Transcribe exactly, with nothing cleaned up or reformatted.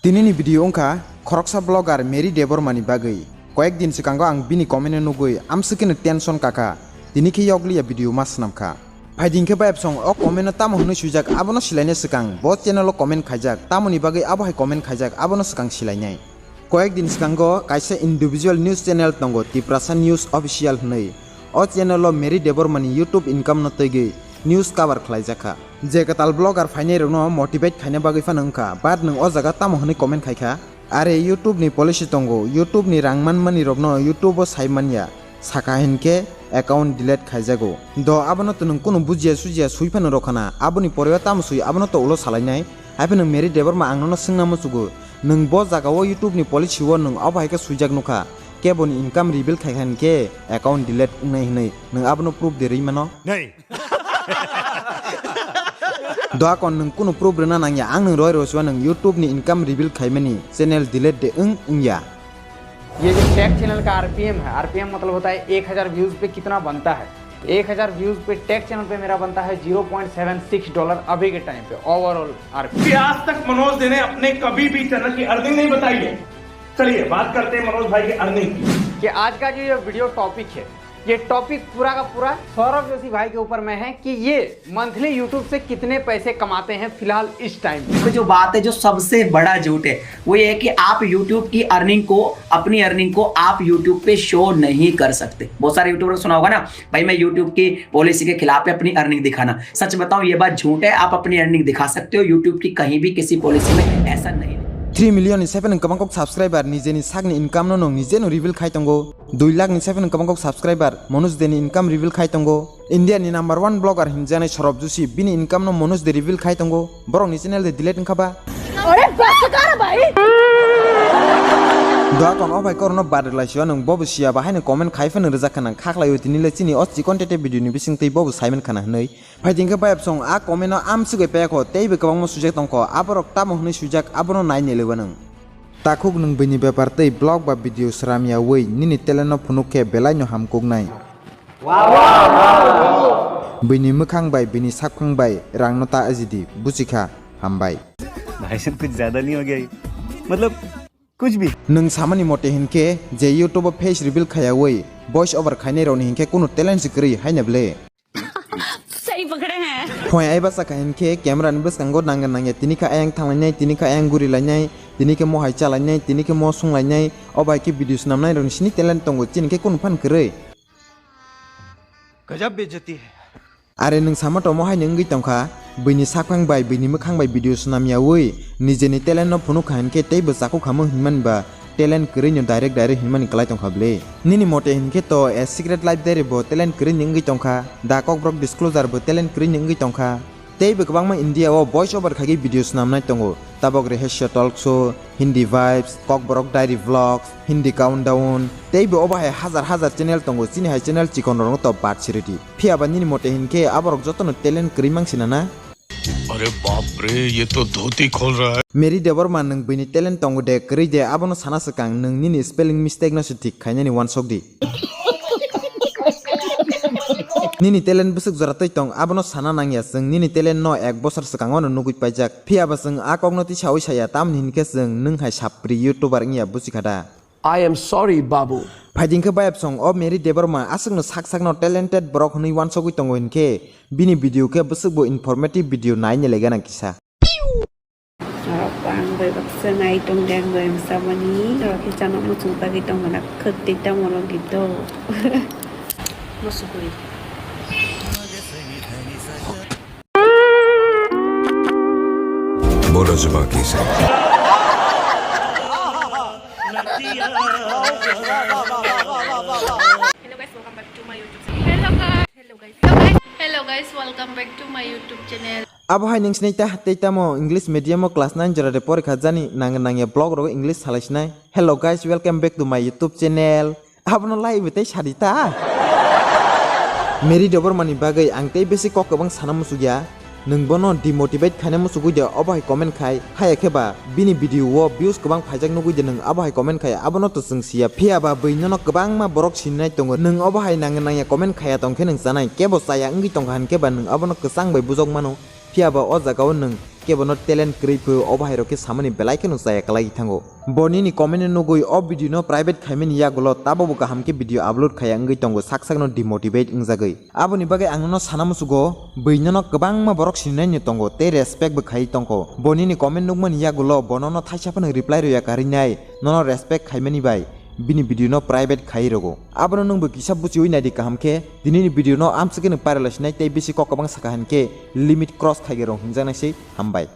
Tinini video wngkha khoroksa vlogger Mary Debbarma ni bagwi. Koyek din swkango ang bini comment o nugwi amswkeno tension kakha. Tini khe yokliya video ma swnamkha. Phaidi hinkhe bayapsong o comment o tamo hwnwi swijak abono silaina swkang bo channel o comment khaijak, tamoni bagwi abo hai comment khaijak abono swkang silainai. Koyek din swkango kaisa individual news channel tongo, Tiprasa News Official hwnwi. O channel o Mary Debbarma ni YouTube income no twigwi news cover khlaijakha. Je kwtal vlogger phainai rokno motivate khaina bagwi phano wngkha, but nwng o jaga tamo hwnwi comment khaikha? Are YouTube ni policy tongo, YouTube ni rang manmani rokno YouTube o sai manya, sakha hinkhe account delete khaijago. Do abono to nwng kunu bujiya sujiya sui phano rwkhana, aboni pore o tamo sui abono to ulo salainai? Haiphano Mary Debbarma ang nono swngna muchugo, nwng bo jaga o YouTube ni policy o nwng obo hai khe swijak nukha, keboni income reveal khaikha hinkhe account delete wngnai hwnwi, nwng abono proof de rwi mano? Nei. Doakon nwng kunu proof rwna nangya, ang nwng roi roswa nwng YouTube ni income reveal khaimani channel delete de wng wngya. ये जो take channel का आरपीएम है, आरपीएम मतलब होता है एक हज़ार व्यूज पे कितना बनता है। एक हज़ार व्यूज पे टेक चैनल पे मेरा बनता है zero point seven six dollar अभी के टाइम पे ओवरऑल आरपीएम। कि आज तक मनोज दे ने अपने कभी भी चैनल की अर्निंग नहीं बताई है। चलिए बात करते हैं मनोज भाई की अर्निंग की। कि आज का जो ये वीडियो टॉपिक है, ये टॉपिक पूरा का पूरा सौरभ जोशी भाई के ऊपर में है कि ये मंथली यूट्यूब से कितने पैसे कमाते हैं फिलहाल इस टाइम पे। जो बात है, जो सबसे बड़ा झूठ है, वो ये है कि आप यूट्यूब की अर्निंग को, अपनी अर्निंग को आप यूट्यूब पे शो नहीं कर सकते। बहुत सारे यूट्यूबर सुना होगा ना, भाई मैं यूट्यूब की पॉलिसी के खिलाफ है अपनी अर्निंग दिखाना। सच बताऊं, ये बात झूठ है, आप अपनी अर्निंग दिखा सकते हो, यूट्यूब की कहीं भी किसी पॉलिसी में ऐसा नहीं है। Three million ni seven kwbang kok subscriber nijeni sakni income no nwng nije no reveal khai tongo. Dui lakh ni seven kwbang kok subscriber Manoj Deni income reveal khai tongo. India ni number one blogger hinjanai Saurabh Joshi bini income no Manoj De reveal khai tongo. Borok ni channel de delete wngkha ba? अरे बस कर भाई। Doakon o bai korno badrwlai sio nwng bobo siya ba haino comment khai phano rwjak khana khaklai o tini le chini o chikon tete video ni bising twi bobo Simon khana hwnwi. Phaidi hinkhe bayapsong a comment no amsugwi payakho teibo kwbangma sujak tongkho, aborok tamo hwnwi sujak abono nai nelewa nwng. Takhuk nwng bini bepar tei vlog ba video sramya wi nini talent no phunuk khe belai no hamkuknai. Bini mwkhang bai bini sakphang bai rang no ta ajidi, buchikha, hambai. भाई साहब कुछ ज्यादा नहीं हो गया ये? मतलब कुछ भी। Nwng samani mote hinkhe je YouTube o face reveal khaya wi voice over khainai rokni hinkhe kunu talent se kwrwi haina ble. सही पकड़े हैं। Phoi ai basa kha hinkhe camera ni bwskango nangya nangya tini khe ayang thanglainai, tini khe ayang gurilainai, tini khe mohai chalainai, tini khe mo sunglainai, o bai khe video swnamnai rokni sini talent tongo, chini khe kunu phan kwrwi. गजब बेइज्जती है। Are nwng sama tomo hai nwng wngwi tongkha, buini sakphang bai buini mwkhang bai video swnamya wi nijeni talent no phunuk kha hinkhe teibo chakhuk khamung hinmani ba talent kwrwi no direct direct hinmani kwlai tongkha bwle. Nini mote hinkhe to a secret life diary bo talent kwrwi ni wngwi tongkha, da kokborok disclosure bo talent kwrwi ni wngwi tongkha. Teibo kwbangma India o voice over khagwi video swnamnai tongo, tabok Rahasya Talk Show, Hindi Vibes, Kokborok Diary Vlogs, Hindi Countdown, teibo obo hai hajar hajar channel tongo, chini hai channel chikon rokno to bad siridi. Phiya ba nini mote hinkhe aborok jotono talent kwrwi mang sina na? अरे बाप रे, ये तो धोती खोल रहा है। Mary Debbarma nwng buini talent tongo de kwrwi de abono sana swkang nwng nini spelling mistake no se thik khainani wansok di. Nini talent bwswk jora twi tong abono sana nangya, chwng nini talent no ek bosor swkango no nugwi paijak, phiya ba chwng a kokno tisawi saya, tamni hinkhe chwng nwng hai sapri youtuber wngya, buchikha da? I am sorry, Babu. Phaidi hinkhe bayapsong o Mary Debbarma aswkno sak sakno talented borok hwnwi wansogwi tongo hinkhe bini video khe bwswkbo informative video naina legana kisa. Norok ang bai baksa nai tong de ang bai msa mani norok khe chano muchung tagwi tong mana khwtwi tamo rok gito. Musukuri. बोलो जुबान की से। Hello guys, welcome back to my YouTube channel. Hello guys. Hello guys. Hello guys, welcome back to my YouTube channel. Abo hai nwng sinai ta tei tamo English medium o class nine jora de porikha jani nang nangya blog rogo English salai sinai. Hello guys, welcome back to my YouTube channel. Abono lai bo tei sadi ta. Mary Debbarma ni bagwi ang tei besi kok kwbang sana muchukya. Nwng bono demotivate khaina muchugwi de obo hai comment khai, haya khe ba bini video o views kwbang phaijak nugwi de nwng abo hai comment khai, abono to chwng siya. Phiya ba bwi nono kwbangma borok sinai tongo, nwng obo hai nang nangya comment khaya tong khe nwng chanai, kebo chaya wngwi tongkha hinkhe ba nwng abono kwchang bai bujok mano. Phiya ba o jaga o nwng kebono talent kwrwi pho, obo hai rok khe samani belai kheno chaya kwlai thango. Bo nini comment no nugwi o video no private khaimani yagulo tabukbo kaham khe video upload khaiya wngwi tongo, sak sak no demotivate wngjagwi. Aboni bagwi ang nono sana muchugo, bwinono kwbangma borok sininai no tongo tei respect bo khaiwi tongkho. Bo nini comment nukmani yagulo bo nono thaisa phano reply rwya karwi nai, nono respect khaimani bai bini video no private khaiwi rwgo. Abono nwngbo kisa buchiwi naidi kaham khe, dinini video no amswkhe nwng paralai sinai tei bisi kok kwbang sakha hinkhe limit cross khaigwi rwng hinjaknai se. Hambai.